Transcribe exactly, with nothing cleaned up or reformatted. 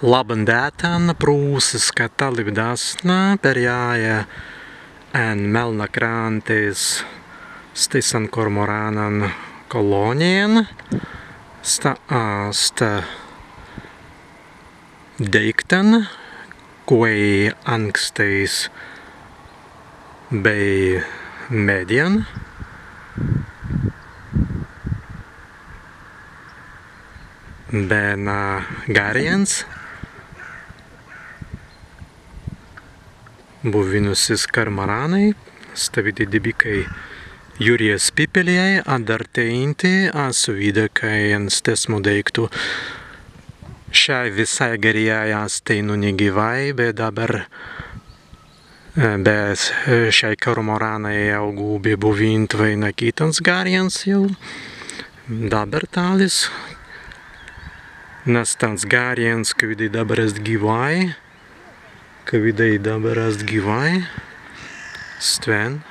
Labban dēinan, prūsiska tāliwdāsna perjāja en Melnakrāntis stēisan kormorānan kolōnijan. Sta ast deīktan, kwēi ankstais bēi meddjan be na garrins buwīnusis kormorānai. Stawīdai debīkai jūrjas pippeljai, adder teinū as widāi, kāi en stesmu deīktu šai wisāi garrjai ast teinū ni gīwai, be dabber, e, be s-, e, šai kormorānai jāu gūbi buwīntwei na kitans garrjans jāu. Dabber tālis na stans garrjans, kawīdai dabber ast gīwai. Kawīdai dabber ast gīwai. Stwen.